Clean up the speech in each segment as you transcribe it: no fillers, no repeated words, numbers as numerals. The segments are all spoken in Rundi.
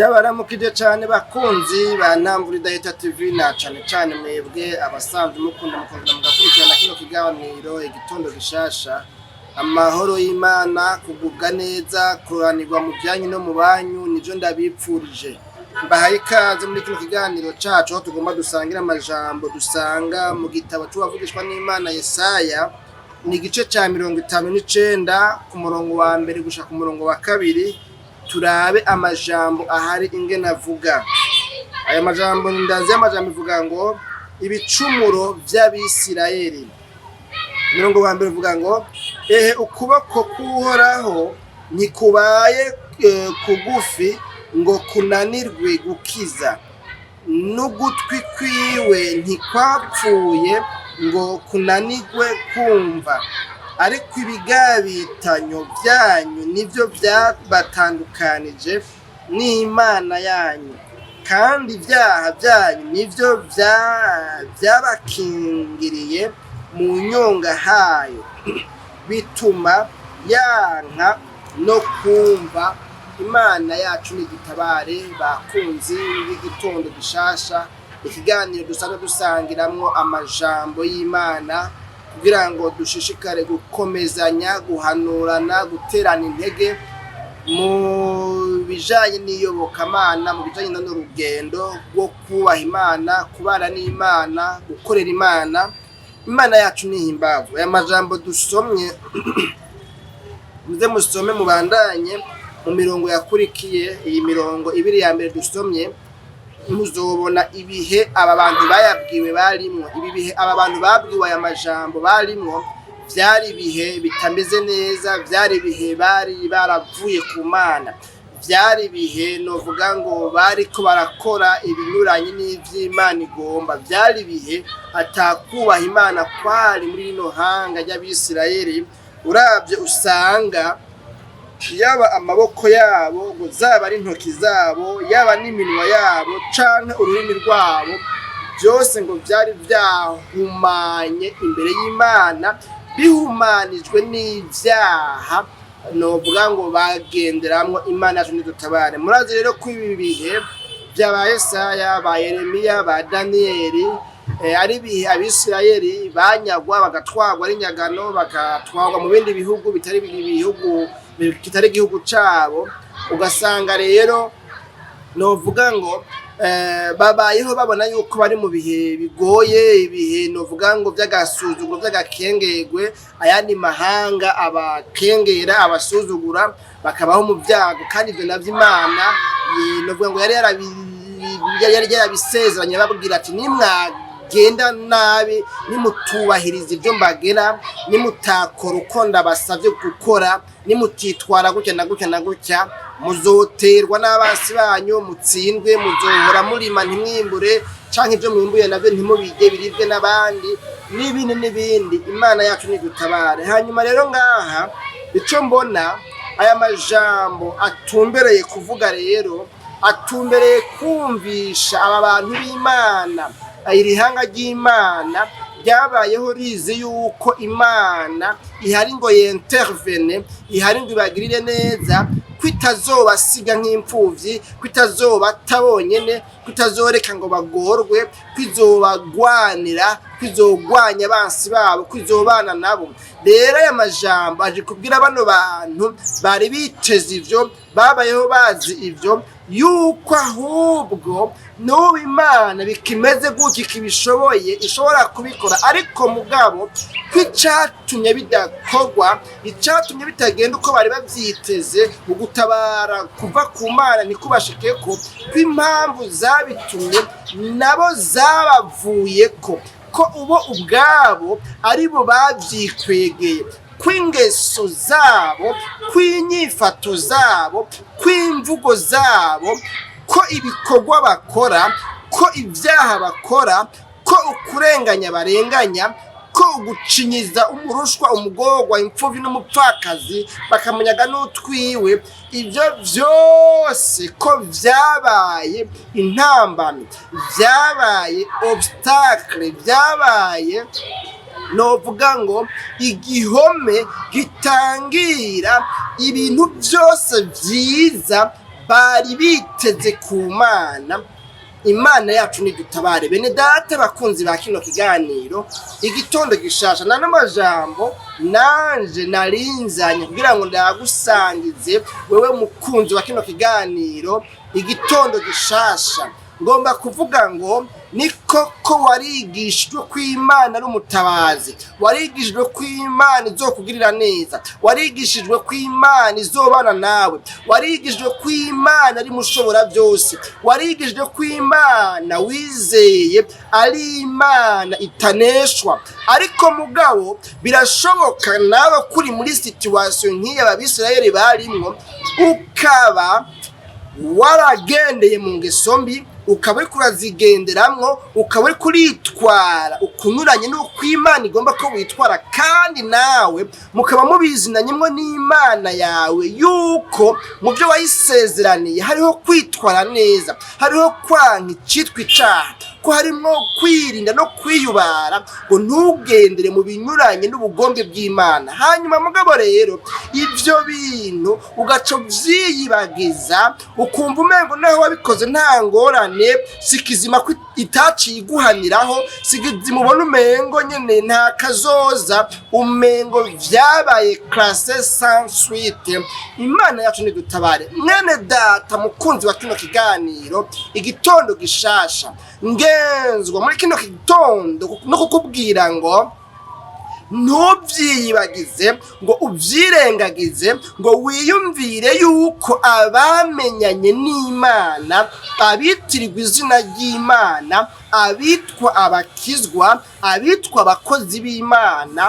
Ndabaramukije cane bakunzi ba Ntamvura Idahita TV, na cane cane mwebwe abasanzwe mukunda mukongera mugakurikirana kino kiganiro Igitondo Gishasha. Amahoro y'Imana, kugubwa neza, kuroranirwa mu byanyu no mu banyu nivyo ndabipfurije. Mbahaye ikaze muri kino kiganiro cacu, aho tugomba dusangira amajambo dusanga mu gitabo c'uwavugishwa n'Imana Yesaya. Ni igice ca 59, ku murongo wa mbere gushika ku murongo wa kabiri. Turabe amajambo ahari ingene avuga. Aya majambo, ndazi y'amajambo ivuga ngo ibicumuro vy'Abisirayeli. Umurongo wa mbere uvuga ngo: "Ehe, ukuboko k'Uhoraho ntikubaye kugufi ngo kunanirwe gukiza, n'ugutwi kwiwe ntikwapfuye ngo kunanirwe kumva, ariko ibigabitanyo vyanyu nivyo vyabatandukanije n'Imana yanyu, kandi ibyaha byanyu nivyo vyabakingiriye mu nyonga hayo, bituma yanka no kumva." Imana yacu nidutabare. Bakunzi b'Igitondo Gishasha, ikiganiro dusanzwe dusangiramwo amajambo y'Imana kugira ngo dushishikare gukomezanya, guhanurana, guterana intege mu bijanye n'iyobokamana, mu bijanye n'urugendo rwo kubaha Imana, kubana n'Imana, gukorera Imana. Imana yacu nihimbazwe. Aya majambo dusomye, muze musome mubandanye mu mirongo yakurikiye iyi mirongo ibiri ya mbere dusomye, muzobona ibihe aba bantu bayabwiwe barimwo. Ibi bihe aba bantu babwiwe aya majambo barimwo vyari ibihe bitameze neza, vyari ibihe bari baravuye ku Mana, vyari ibihe novuga ngo bariko barakora ibinyuranye n'ivy'Imana igomba, vyari ibihe atakubaha Imana kwari muri rino hanga ry'Abisirayeli. Uravye usanga yaba amaboko yabo, ngo zaba ari intoki zabo, yaba n'iminwa yabo canke ururimi rwabo, byose ngo vyari vyahumanye imbere y'Imana, bihumanijwe n'ivyaha novuga ngo bagenderamwo. Imana yacu nidutabare. Murazi rero ko ibi bihe vyaba Yesaya, ba Yeremiya, ba Daniyeli, ari ibihe Abisirayeli banyagwa, bagatwarwa ari nyagano, bagatwarwa mu bindi bihugu bitari ibihugu, kitari igihugu cabo. Ugasanga rero novuga ngo babayeho babona yuko bari mu bihe bigoye, ibihe novuga ngo vy'agasuzuguro, vy'agakengerwe, ayandi mahanga abakengera, abasuzugura, bakabaho mu vyago. Kandi ivyo navyo Imana novuga ngo yari yarabisezeranye, babwira ati: "Nimwagenda nabi, nimutubahiriza ibyo mbagera, nimutakora uko ndabasavye gukora, nimutitwara gutya na gutya na gutya, muzoterwa n'abasi banyu, mutsindwe, muzohora murima ntimwimbure, canke ivyo mwimbuye navyo ntimubirye, biribwe n'abandi", n'ibindi n'ibindi. Imana yacu nidutabare. Hanyuma rero ngaha ico mbona aya majambo atumbereye kuvuga rero, atumbereye kumvisha aba bantu b'Imana, iri hanga ry'Imana ryabayeho rizi yuko Imana ihari ngo y'intervene, ihari ngo ibagirire neza, ko itazobasiga nk'imfuvyi, ko itazobata bonyene, ko itazoreka ngo bagorwe, ko izobagwanira, ko izogwanya abansi babo, ko izobana nabo. Rero aya majambo aje kubwira bano bantu bari biteze ivyo, babayeho bazi ivyo, yuko ahubwo n'ubu Imana bikimeze gutya, ikibishoboye, ishobora kubikora, ariko mugabo ko icatumye bidakorwa, icatumye bitagenda uko bari bavyiteze, mu gutabara kuva ku Mana ntikubashikeko, ko impamvu zabitumye nabo zabavuyeko, ko ubo ubwabo aribo bavyikwegeye, kw'ingeso zabo, kw'inyifato zabo, kw'imvugo zabo, ko ibikorwa bakora, ko ibyaha bakora, ko ukurenganya barenganya, ko ugucinyiza umurushwa, umugorwa, imfuvyi n'umupfakazi, bakamunyaga n'utwiwe, ibyo vyose ko vyabaye intambamyi, vyabaye obstacle, vyabaye novuga ngo igihome gitangira ibintu byose vyiza. Bari biteze ku Mana. Imana yacu nidutabare. Bene data bakunzi ba kino kiganiro Igitondo Gishasha, na n'amajambo nanje narinzanye kugira ngo ndagusangize wewe mukunzi wa kino kiganiro Igitondo Gishasha. Ngomba kuvuga ngo ni koko warigishijwe ko Imana ari umutabazi, warigishijwe ko Imana izokugirira neza, warigishijwe ko Imana izobana nawe, warigishijwe ko Imana ari mushobora byose, warigishijwe ko Imana wizeye ari Imana itaneshwa. Ariko mugabo birashoboka nawe kuri muri situation nk'iyi Abisirayeli barimwo, ukaba waragendeye mu ngeso mbi, ukaba uriko urazigenderamwo, ukaba uriko uritwara ukunyuranye n'uko Imana igomba ko witwara, kandi nawe mukaba mubizinanyemwo n'Imana yawe yuko mu byo wayisezeraniye hariho kwitwara neza, hariho kwanka icitwa icaha, ko harimwo kwirinda no kwiyubara ngo ntugendere mu binyuranye n'ubugombe bw'Imana. Hanyuma mugabo rero ivyo bintu ugaca uvyiyibagiza, ukumva umengo naho wabikoze nta ngorane, si kizima ko itaciye iguhaniraho, si kizima ubona umengo nyene nta kazoza, umengo vyabaye classé sans suite. Imana yacu nidutabare. Mwene data mukunzi wa kino kiganiro Igitondo Gishasha, ngenzwa muri kino gitondo no kukubwira ngo ntubyiyibagize, ngo ubyirengagize, ngo wiyumvire yuko abamenyanye n'Imana, abitirirwa izina ry'Imana, abitwa abakizwa, abitwa abakozi b'Imana,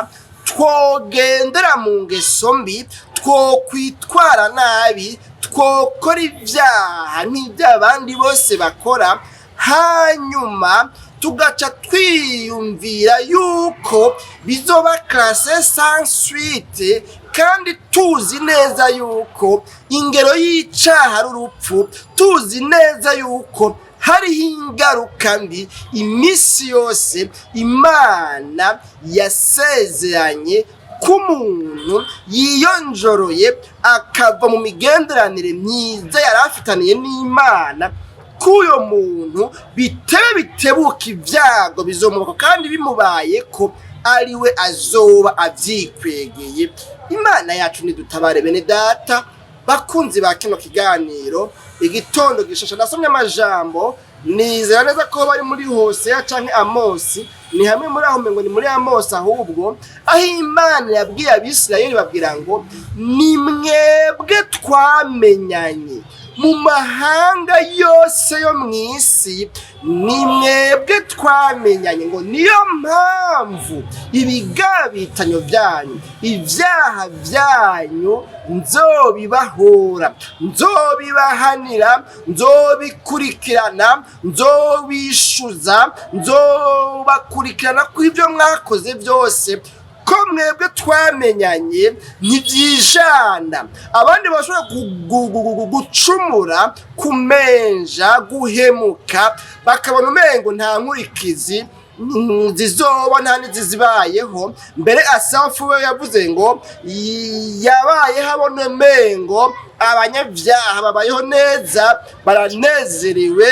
twogendera mu ngeso mbi, twokwitwara nabi, twokora ibyaha nk'ibyo abandi bose bakora, hanyuma tugaca twiyumvira yuko bizoba classé sans suite, kandi tuzi neza yuko ingero y'icaha ari urupfu, tuzi neza yuko hariho ingaruka mbi iminsi yose Imana yasezeranye ko umuntu yiyonjoroye akava mu migenderanire myiza yari afitaniye n'Imana, k'uyo muntu bitebe bitebuka ibyago bizomuka, kandi bimubaye ko ari we azoba avyikwegeye. Imana yacu nidutabare. Bene data bakunzi ba kino kiganiro Igitondo Gishasha, nasomye amajambo, nizera neza ko bari muri Hoseya canke Amosi, ni hamwe muri aho, ngo ni muri Amosi ahubwo, aho Imana yabwiye Abisirayeli, babwira ngo: "Ni mwebwe twamenyanye mu mahanga yose yo mu isi, ni mwebwe twamenyanye," ngo niyo mpamvu ibigabitanyo byanyu, ibyaha byanyu nzobibahora, nzobibahanira, nzobikurikirana, nzobishuza, nzobakurikirana ku ibyo mwakoze byose, ko mwebwe twamenyanye ntibyijana. Abandi bashobora gucumura, kumenja, guhemuka, bakabona umengo nta nkurikizi zizoba, nta n'izizibayeho. Mbere Asafu we yavuze ngo yabayeho abona umengo abanyabyaha babayeho neza, baranezerewe,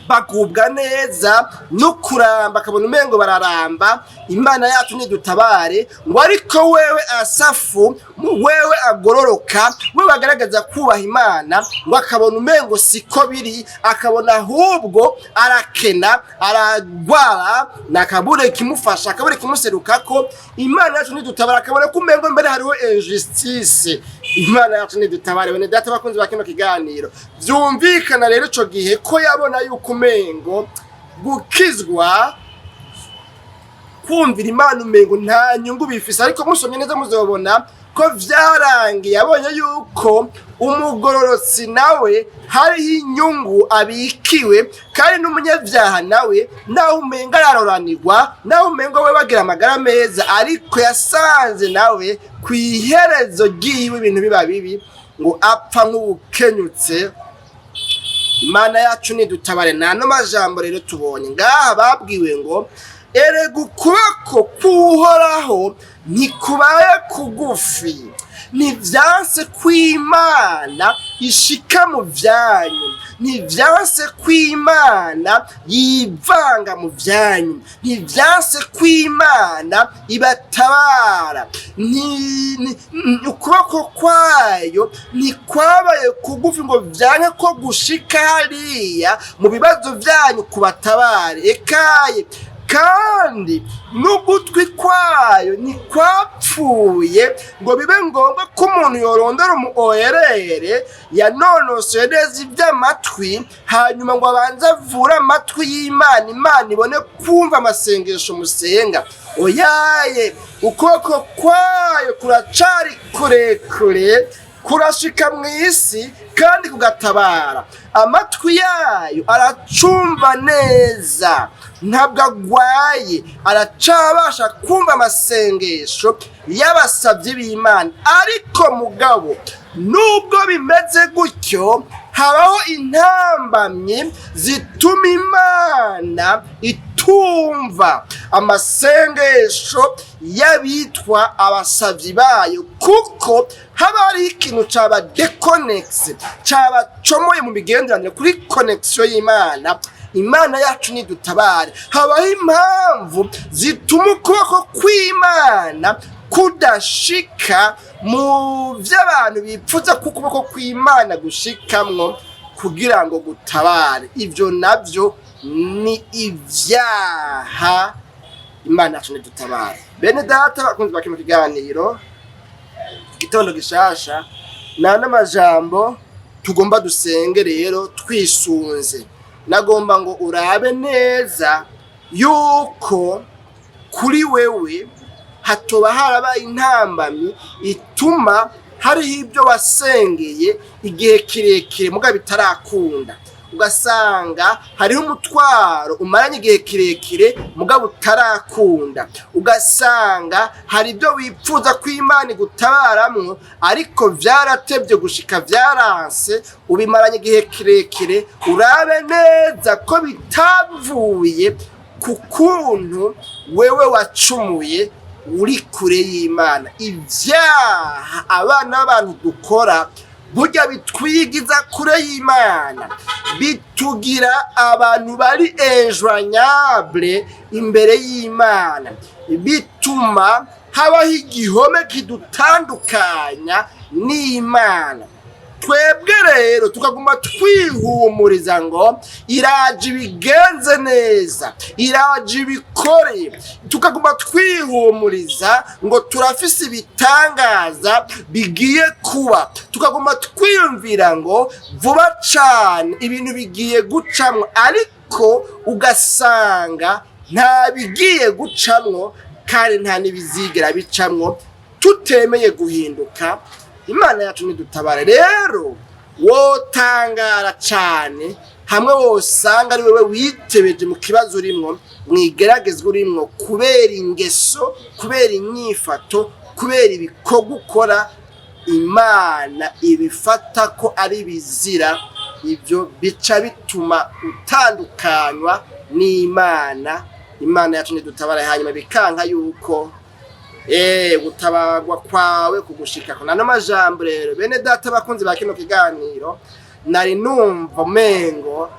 bagubwa neza no kuramba, akabona umengo bararamba. Imana yacu nidutabare. Ngo ariko wewe Asafu, wewe agororoka, wewe agaragaza kubaha Imana, ngo akabona umengo siko biri, akabona ahubwo arakena, aragwara, nakabure kimufasha, akabure kimuserukako. Imana yacu nidutabara. Akabona ko umengo mbere hariho injustice. Imana yacu nidutabare. Bene data bakunzi ba kino kiganiro, vyumvikana rero ico gihe ko yabona yuko umengo gukizwa, kumvira Imana, umengo nta nyungu bifise. Ariko musomye neza muzobona ko vyarangiye abonye yuko umugororotsi nawe hariho inyungu abikiwe, kandi n'umunyabyaha nawe, naho umenga araroranirwa, naho umenga we bagira amagara meza, ariko yasanze nawe ku iherezo ry'iwe ibintu biba bibi, ngo apfa nk'ubukenyutse. Imana yacu nidutabare. Nta majambo rero tubonye ngaha, babwiwe ngo: "Erega ukuboko k'Uhoraho ntikubaye kugufi, ntibyanse kw'Imana." ishika mu vyanyu, ntivyanse ko Imana yivanga mu vyanyu, ntivyanse ko Imana ibatabara. Ukuboko kwayo ntikwabaye kugufi ngo vyanke ko gushika hariya mu bibazo vyanyu kubatabare. Ekaye, kandi n'ugutwi kwayo ntikwapfuye ngo bibe ngombwa ko umuntu yorondera umu oherere yanonosoye neza iby'amatwi, hanyuma ngo abanze avure amatwi y'Imana, Imana ibone kumva amasengesho musenga. Oyaye, ukuboko kwayo kuracari kurekure, kurashika mu isi kandi kugatabara. Amatwi yayo aracumva neza, ntabwo agwaye, aracabasha kumva amasengesho y'abasabyi b'Imana. Ariko mugabo, nubwo bimeze gutyo, habaho intambamyi zituma Imana itumva amasengesho y'abitwa abasabyi bayo, kuko haba hariho ikintu caba déconnecté, cabacomoye mu migenderanire kuri connexion y'Imana. Imana yacu nidutabare. Habaho impamvu zituma ukuboko kw'Imana kudashika mu vy'abantu bipfuza ko ukuboko kw'Imana gushikamwo kugira ngo gutabare. Ivyo navyo ni ivyaha. Imana yacu nidutabare. Bene data bakunzi ba kino kiganiro Igitondo Gishasha, nta n'amajambo tugomba dusenge rero twisunze. Nagomba ngo urabe neza yuko kuri wewe hatoba harabaye intambamyi ituma hariho ibyo wasengeye igihe kirekire muga bitarakunda, ugasanga hariho umutwaro umaranye igihe kirekire mugabo utarakunda, ugasanga hari ibyo wipfuza ko Imana igutabaramwo ariko vyaratevye gushika, vyaranse, ubimaranye igihe kirekire. Urabe neza ko bitavuye ku kuntu wewe wacumuye, uri kure y'Imana. Ibyaha abana b'abantu dukora burya bitwigiza kure y'Imana, bitugira abantu bari injoignable imbere y'Imana, bituma habaho igihome kidutandukanya n'Imana. Twebwe rero tukaguma twihumuriza ngo iraje ibigenze neza, iraje ibikore, tukaguma twihumuriza ngo turafise ibitangaza bigiye kuba, tukaguma twiyumvira ngo vuba cane ibintu bigiye gucamwo, ariko ugasanga nta bigiye gucamwo kandi nta n'ibizigera bicamwo tutemeye guhinduka. Imana yacu nidutabare. Rero wotangara cane hamwe wosanga ari wewe witebeje mu kibazo urimwo, mwigeragezwa urimwo, kubera ingeso, kubera inyifato, kubera ibikorwa ukora Imana ibifata ko ari bizira. Ibyo bica bituma utandukanywa n'Imana. Imana yacu nidutabara. Hanyuma bikanka yuko gutabarwa kwawe kugushikako. Nano majambo rero, bene data bakunzi ba kino kiganiro, nari numva umengo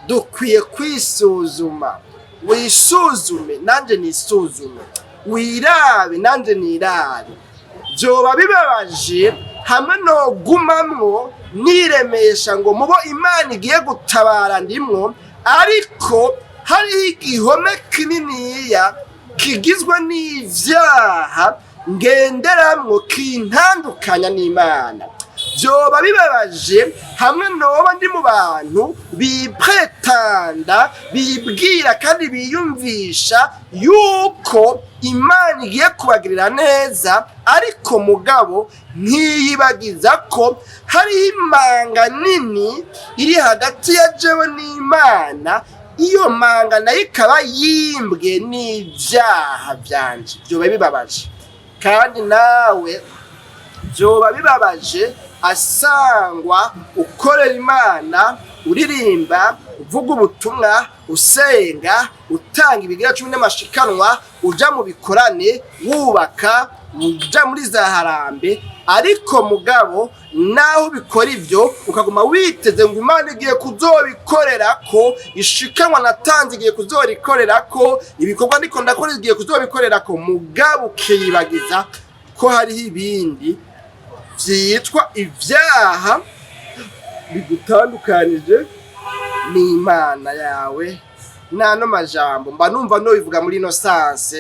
dukwiye kwisuzuma. Wisuzume nanje nisuzume, wirabe nanje nirabe. Vyoba bibabaje hamwe nogumamwo niremesha ngo mubo Imana igiye gutabara ndimwo, ariko hariho igihome kininiya kigizwe n'ivyaha ngenderamwo kintandukanya n'Imana. Vyoba bibabaje hamwe noba ndi mu bantu bipretanda, bibwira kandi biyumvisha yuko Imana igiye kubagirira neza, ariko mugabo ntiyibagiza ko hariho imanga nini iri hagati ya jewe n'Imana. Iyo manga nayo ikaba yimbwe n'ibyaha vyanje. Vyoba bibabaje. Kandi nawe vyoba bibabaje asangwa ukorera Imana, uririmba, uvuga ubutumwa, usenga, utanga ibigira cumi n'amashikanwa, uja mu bikorane, wubaka, uja muri za harambe. Ariko mugabo naho ubikora ibyo, ukaguma witeze ngo Imana igiye kuzobikorera, ko ishikanwa natanze igiye kuzorikorera, ko ibikorwa ndiko ndakora igiye kuzobikorera, ko mugabo ukiyibagiza ko hariho ibindi vyitwa ivyaha bigutandukanije n'Imana yawe. N'ano majambo mba numva nobivuga muri ino sens.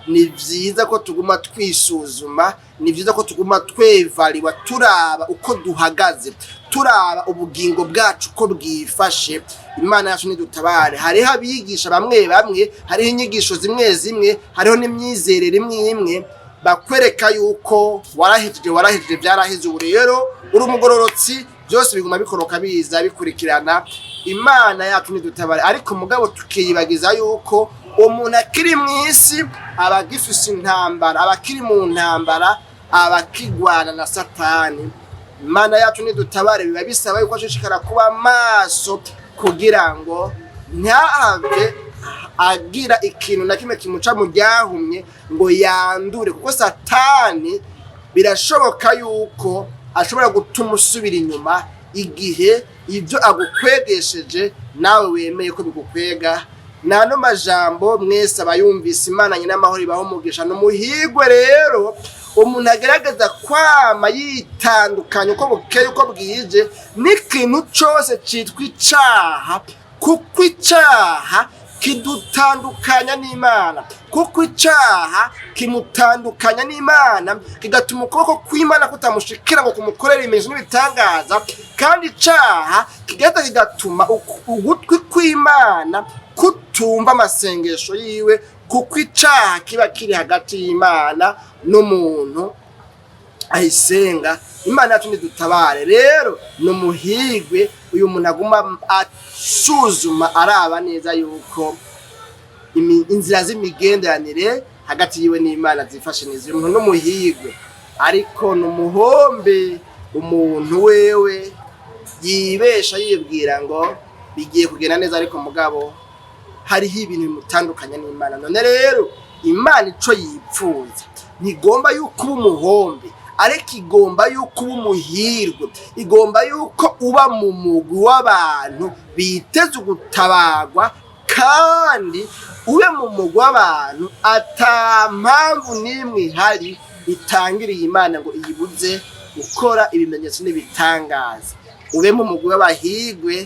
Ni vyiza ko tuguma twisuzuma, ni vyiza ko tuguma twevariwa, turaba uko duhagaze, turaba ubugingo bwacu ko bwifashe. Imana yacu nidutabare. Hariho abigisha bamwe bamwe, hariho inyigisho zimwe zimwe, hariho n'imyizerere imwe imwe bakwereka yuko warahejeje, warahejeje, byaraheze, ubu rero uri umugororotsi, byose biguma bikoroka biza bikurikirana. Imana yacu nidutabare. Ariko mugabo tukiyibagiza yuko umuntu akiri mu isi aba agifise intambara, aba akiri mu ntambara, aba akigwana na Satani. Imana yacu nidutabare. Biba bisaba yuko ashishikara kuba maso kugira ngo ntahave agira ikintu na kimwe kimuca mu ryahumye ngo yandure, kuko Satani birashoboka yuko ashobora gutuma usubira inyuma igihe ibyo agukwegesheje nawe wemeye ko bigukwega. Nano majambo mwese abayumvise, Imana nyina amahoro ibaho umugisha n'umuhigwe. Rero umuntu agerageza kwama yitandukanya uko bukeye uko bwije n'ikintu cose citwa icaha, kuko icaha kidutandukanya n'Imana, kuko icaha kimutandukanya n'Imana, kigatuma ukuboko kw'Imana kutamushikira ngo kumukorera ibimenyetso n'ibitangaza. Kandi icaha kigahita kigatuma ugutwi kw'Imana kutumva amasengesho yiwe, kuko icaha kiba kiri hagati y'Imana n'umuntu ayisenga. Imana yacu nidutabare. Rero ni umuhigwe uyu muntu aguma asuzuma, araba neza yuko inzira z'imigenderanire hagati yiwe n'Imana zifashe neza. Uyu muntu n'umuhigwe, ariko ni umuhombe umuntu wewe yibesha yibwira ngo bigiye kugenda neza, ariko mugabo hariho ibintu bimutandukanya n'Imana. None rero Imana ico yipfuza, ntigomba yuko uba umuhombe, ariko igomba yuko uba umuhirwe, igomba yuko uba mu mugwi w'abantu biteze ugutabarwa, kandi ube mu mugwi w'abantu ata mpamvu n'imwe ihari itangiriye Imana ngo iyibuze gukora ibimenyetso n'ibitangaza. Ube mu mugwi w'abahigwe,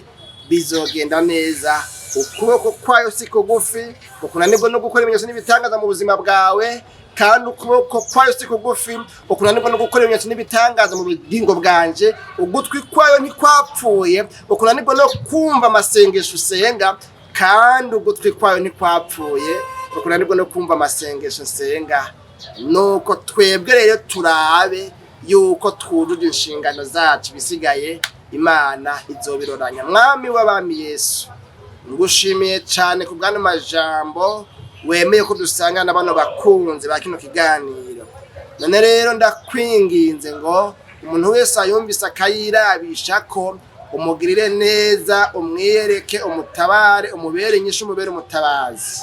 bizogenda neza. Ukuboko kwayo si kugufi ukunanirwa no gukora ibimenyetso n'ibitangaza mu buzima bwawe, kandi ukuboko kwayo si kugufi ukunanirwa no gukora ibimenyetso n'ibitangaza mu bugingo bwanje. Ugutwi kwayo ntikwapfuye ukunanirwa no kumva amasengesho usenga, kandi ugutwi kwayo ntikwapfuye ukunanirwa no kumva amasengesho nsenga. Nuko twebwe rero turabe yuko twujuje inshingano zacu, ibisigaye Imana izobiroranya. Mwami w'abami Yesu, ngushimiye cyane ku bw'ano majambo wemeye ko dusangana bano bakunzi ba kino kiganiro. None rero ndakwinginze ngo umuntu wese ayumvise akayirabisha ko umugirire neza, umwiyereke, umutabare, umubere inyishu, umubere umutabazi,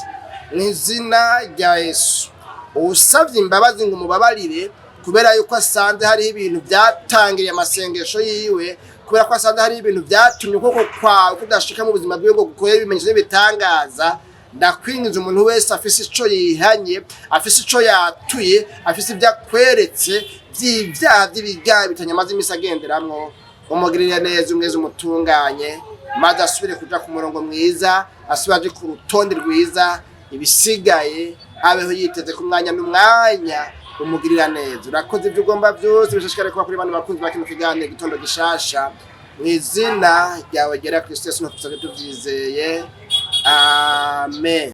mu izina rya Yesu. Uwusabye imbabazi ngo umubabarire kubera yuko asanze hariho ibintu byatangiriye amasengesho yiwe, kubera ko asanze hariho ibintu byatumye ukuboko kwawe kudashika mu buzima bwiwe ngo gukore ibimenyetso n'ibitangaza, ndakwinginze, umuntu wese afise ico yihanye, afise ico yatuye, afise ibyo akweretse vy'ivyaha vy'ibigaba bitanyamaze imisi agenderamwo, umugirire neza, umweze, umutunganye, maze asubire kuja ku murongo mwiza, asubire aje ku rutonde rwiza. Ibisigaye abeho yiteze ku mwanya n'umwanya umugirira neza. Urakoze, ibyo ugomba byose bishishikare kuba kuri bano bakunzi ba kino kiganiro Igitondo Gishasha, mu izina ryawe ryera Kristo Yesu, tusabe tubyizeye, amen.